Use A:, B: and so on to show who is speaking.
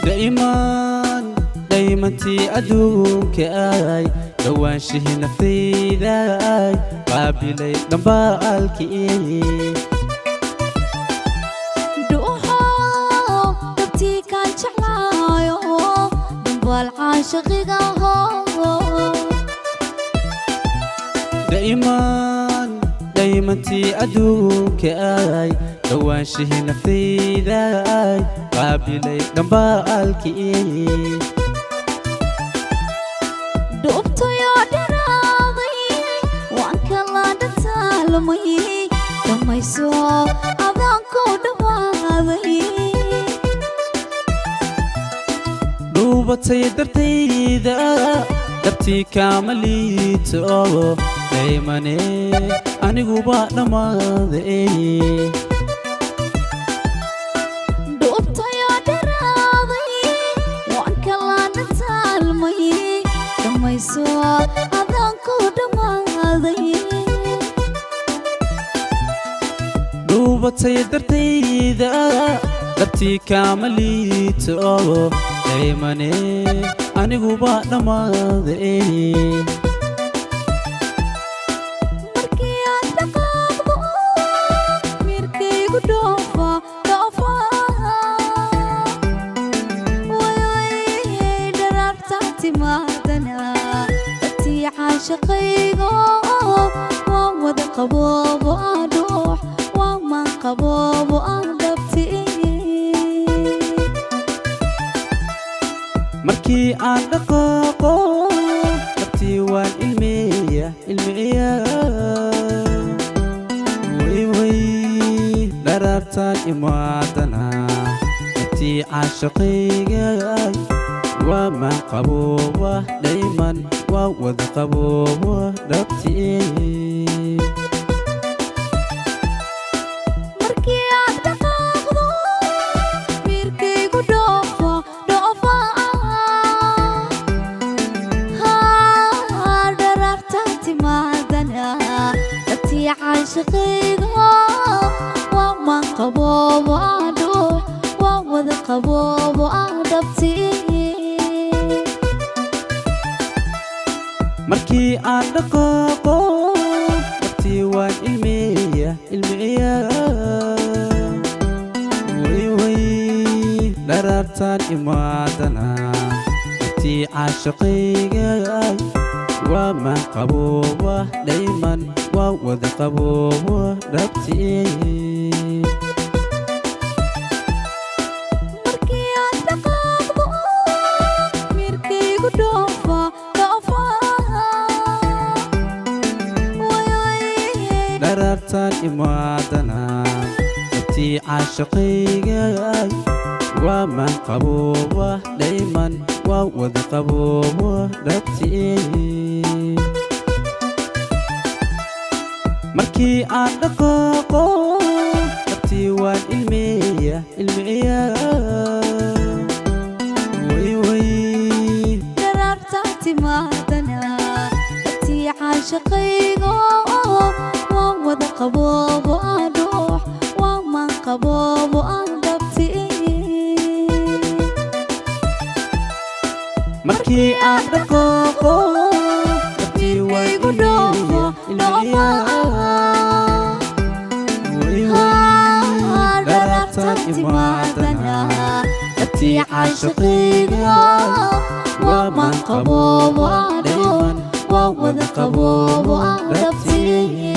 A: Dayman daymantii adduunka ay dhawaanshihii naftayda ay qaabilay dhambaalkii.
B: Dhuuxo dhabtii kaan jeclaayo, dhambaal caashaqigaho.
A: Dayman daymantii adduunka ay dhawaanshihii naftayda ay qaabilay dhambaalkii.
B: Dhuubtayoo dharaaday waan kala dhantaalmay, dhammayso adaan ku dhawaaday.
A: Dhuubatay dartayda, dhabtii kaama liito, daymane aniguba dhammaaday.
B: Dhuubtayoo dharaaday waan kala dhantaalmay, dhammayso adaan ku dhammaaday.
A: Dhuubatay dartayda, dhabtii kaama liito, daymane aniguba dhammaaday.
B: Markii aad dhaqaaqdo mirkaygu dhoofa dhoofa, way way, dharaarta timaadana dhabtii caashaqaygo waa wada qaboobo ah, dhuux waa maan qaboobo ah dhabtii.
A: Markii aan dhaqaaqo dhabtii waan ilmeeya ilmeeya, way way, dharaartaan imaadana dhabtii caashaqayga waa maan qabooba, dhayman waa wada qabooba dhabtii.
B: Markii aad dhaqaaqdo mirkaygu dhoofa dhoofa, dharaarta timaadana dhabtii caashaqayga waa maan qaboobo ah, dhuux waa wada qaboobo ah dhabtii.
A: Markii aan dhaqaaqo dhabtii waan ilmeeya ilmeeya, way way, dharaartaan imaadana dhabtii caashaqayga waa maan qabooba, dhayman waa wada qabooba dhabtii.
B: Markii aad dhaqaaqdo mirkaygu dhoofa dhoofa, way way,
A: Dharaartaan imaadana dhabtii caashaqayga waa maan qabooba, dhayman waa wada qabooba dhabtii. Markii aan dhaqaaqo dhabtii waan ilmeeya ilmeeya, way way,
B: Dharaarta timaadana dhabtii caashaqaygo waa wada qaboobo ah, dhuux waa maan qaboobo ah dhabtii.
A: Markii aan dhaqaaqo dhabtii waan
B: Mirkaygu dhoofa
A: ilmeeya
B: dhoofa,
A: ilmeeya, way way, dharaartaan imaadana dhabtii caashaqayga waa maan qaboobo, dhayman waa wada qaboobo dhabtii.